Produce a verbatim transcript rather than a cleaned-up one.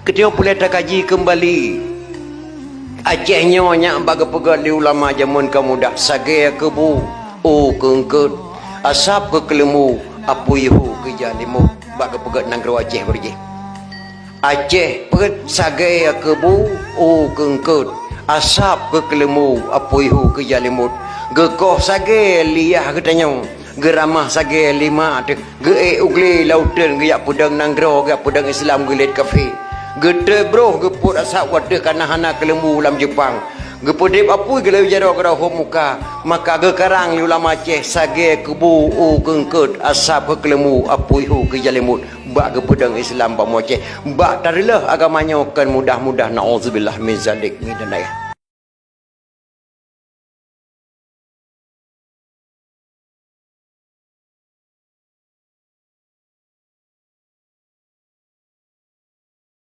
Keuteunyong peureulée takaji keumbali. Aceh nyoe nyak bak geupeugét lé ulama jameun ka mudah, sagée keubu, u keueungkot, asab keu keuleumbu, apui hu keu jalimot, bak geupeugét nanggroe Aceh beurjih. Aceh peuet sagée keubu, u keueungkot, asab keu keuleumbu, apui hu keu jalimot. Geukoh sagée liyah geutanyoe, geuramah sagée lima teuh. Geuék u glé lauteun geujak peudong nanggroe, geujak peudong Islam geulet kafé. Geuteuh broh geupot asab watée kana hana keuleumbu lam Jeupang. Geupeudeb apui geulayu jaroe keudroe hom muka, maka geukarang lé ulama Aceh sagée keubu u keueungkot asab keu keuleumbu apui hu keu jalimot bak geupeudong Islam bak Aceh. Bak tareuleuh agama nyoe kon mudah-mudah, naudzubillah min zalik, min daya.